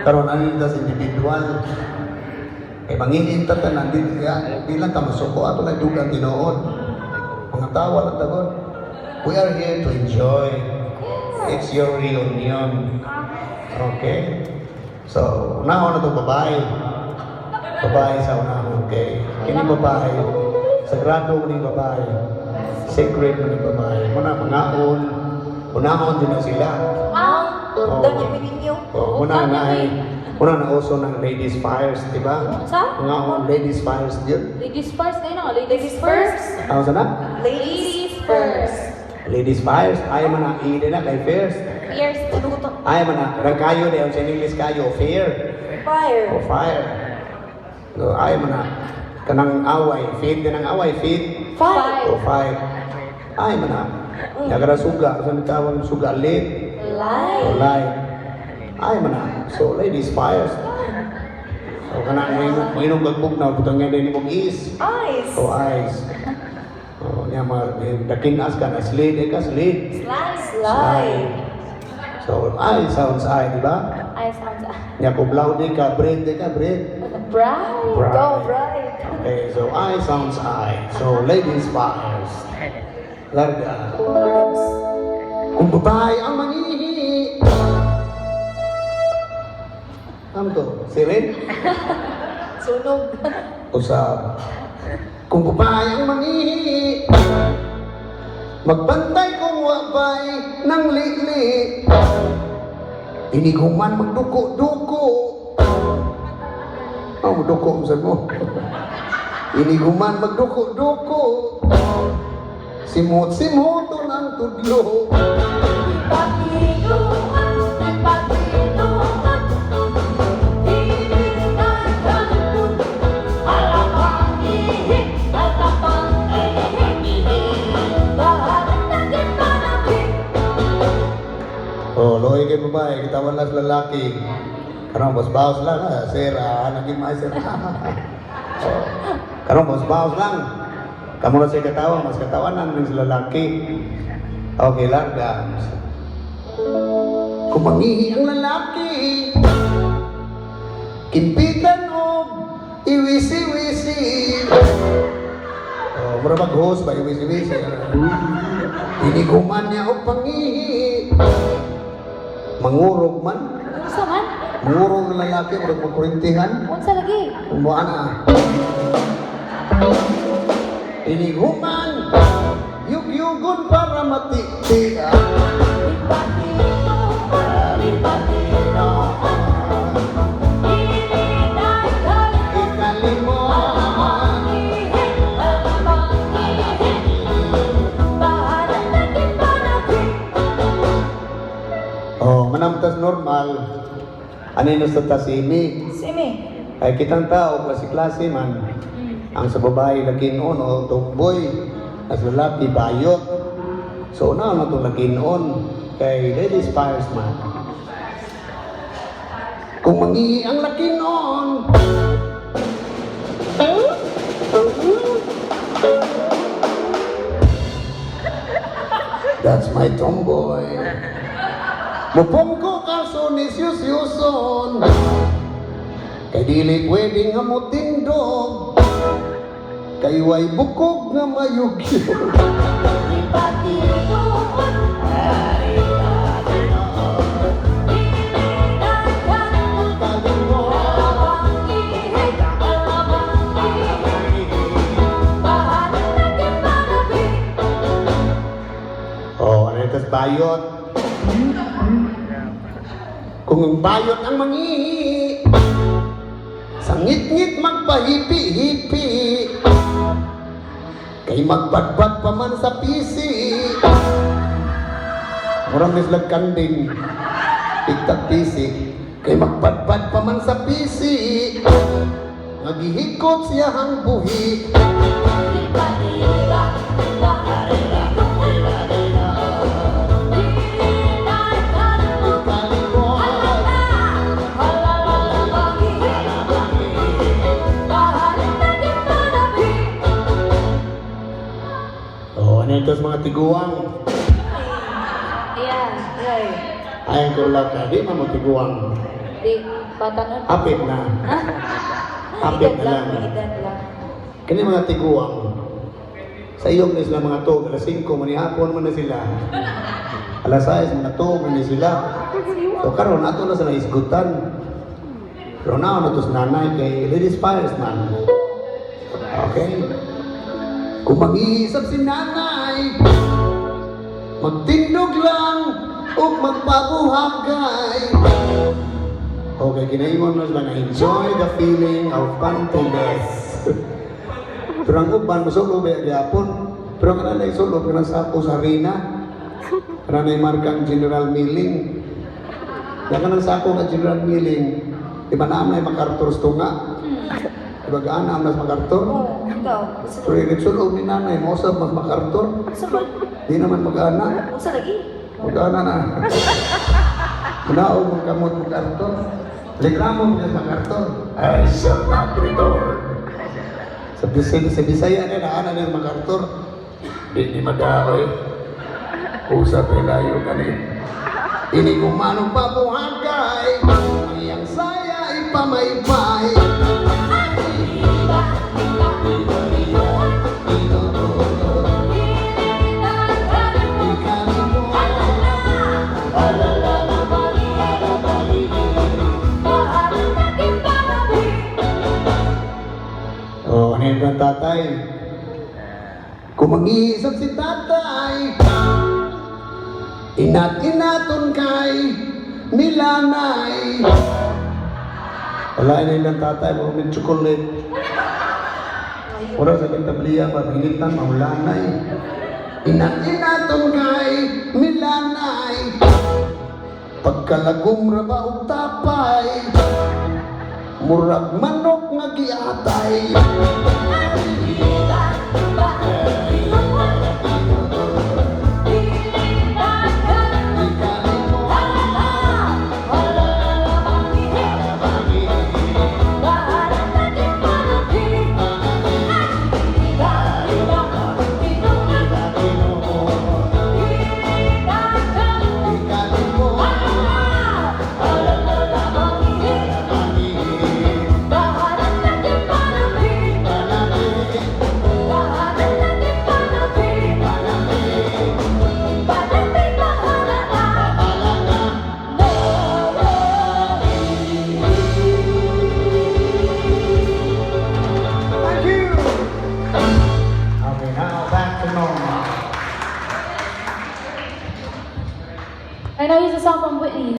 Karon ano ta sa individual. Kay mangingin ta tanan di, ya, di lang ta masuko ato lang dugang tinuod. Mga tawa lang tagod. We are here to enjoy. It's your reunion. Okay? So, unahon na itong babae. Babae sa unahon. Okay? Kini babae. Sagrado mo ni babae. Sacred mo ni babae. Muna, mangaon. Unahon din na sila. Ang Oo. Doon yung ninyo. Oh, muna na ay muna na uso ng ladies first, di ba? Sa? Mga ladies first yun. Ladies first, ayun na nga. Ladies Ladies first. Ano sana? Ladies Ladies first. Ladies first. Ayaw man na i na kay first. First. Ayaw man na. Kanang kayo na sa English kayo, fair. Fire. O fire. So, ayaw man na. Kanang away, feed din ang away, feed. Fire. O fight. Ayaw man na. Nagara suga, sa tawag suga lit. O Light. light. Ayaw man na. So, ladies first. So, kanang mainom kag bugnaw, butang nga din imong is. Eyes. O eyes. O, niya mga dakinas ka na slid, eh ka slid. Slide. Slide. So, I sounds I, di ba? Ay, sounds. Niya cum laude ka, bread ka, bread. Bride. Bride. Go bride. Okay, so I sounds I. So, ladies first. Larga. Kung babae ang mangihi. Ano to? Siren? Sunog. Usab. Kung babae ang mangihi, magbantay kung wabay ng lili. Iniguman magduko-duko. Oh, duko sa mo. Iniguman magduko-duko. Simot-simoto ng tudlo. Nagpatinuan, nagpatinuan, hindi na Alapang ihi, alapang ihi, bahalang naging panapin. Oh, loy kay babae, kitawan lang sa lalaki. Karon bos-baos lang, ah, sir, ah, naging maay sir. Oh. Karon bos-baos lang. Kamu na siya katawa, mas katawanan ng sa lalaki. Okay lang, dams. Kung mangihi ang lalaki, kimpitan og iwisi-wisi. Oh, mura mag-host ba, iwisi-wisi. Iniguman niya og pangihi. Mangurog man. Unsa man? Mangurog ang lalaki, murag magkurintihan. Unsa lagi? Kumuha na. Iniguman, yugyugon para matiti. Nagpatinuan, nagpatinuan, hindi na Ikalimon. Ihi, alapang ihi, bahalang naging panapin. Oh, manamtas normal. Ano yun sa tasimi? Simi. Ay kitang tao, klase-klase man. Ang sa babae lakinon o tomboy, ang sa lalaki bayot. So una na itong lakinon kay ladies first man. Kung mangihi ang lakinon, that's my tomboy. Mupungko kaso ni Siyusyuson. Kay dili pwedeng hamutindog. Kay way bukog nga mayugyog. Nagpatinuan, hindi na Alapang ihi, alapang ihi, bahalang naging panapin. Oh, ano yung tas bayot? Kung ang bayot ang mangihi, sangit-ngit magpahipi-hipi, kay magbadbad pa man sa pisi. Murang mislag kanding, tigtag pisi, kay magbadbad pa man sa pisi. Nagihikot siya ang buhi. Nagpatinuan, hindi na Alapang ihi, bahalang naging panapin. Oh, ano ito sa mga tiguang? Ayan. Ay. Ay, ko lang ka, di man mo tiguang. Di. Bata nun. Apit na. Apit Edad na lang, lang. may edad lang. Kani mga tiguang, sa iyong na sila mga tuog, alas 5, manihapon man na sila. Alas 6, mga tuog na sila. So karon ato na sila isgutan. Pero na to sa nanay kay ladies first man. Okay? Kung mag-iisap si nanay, magtindog lang o magpabuhagay. Okay, ginaingon mo sila nga enjoy the feeling of pantyless. Pero ang uban, musulo ba gyapon. Pero kanang na isulo, kanang sako sa harina. Kanang na markang General Milling. Kaya kanang sako nga General Milling, di ba naam na yung MacArthur tunga? Di ba gaan naam na sa MacArthur? Oo, ikaw. Gusto Pero yung isulo ni nanay, mausap mas MacArthur. Gusto ba? Di naman mag-ana. Unsa lagi? Mag-ana na. Munaog mong kamot MacArthur. Reklamo mo sa MacArthur. I shall not return. Sa Bisaya na naana ni MacArthur. Di ni madaway. Usap ay layo kani. Ini gumano pa buhagay. Ang iyang saya ipamaypay. Oh, ano yun ang tatay? Kung mag-iisip si tatay, inat-inaton kay milanay. Wala na ilang tatay, mga may chocolate. Wala sa kang tabliya, mabilitan, maulanay. Inat-inaton kay milanay. Pagkalagom ra ba og tapay, murag manok nga giatay. Thank you. Okay, now back to normal. And now here's a song from Whitney.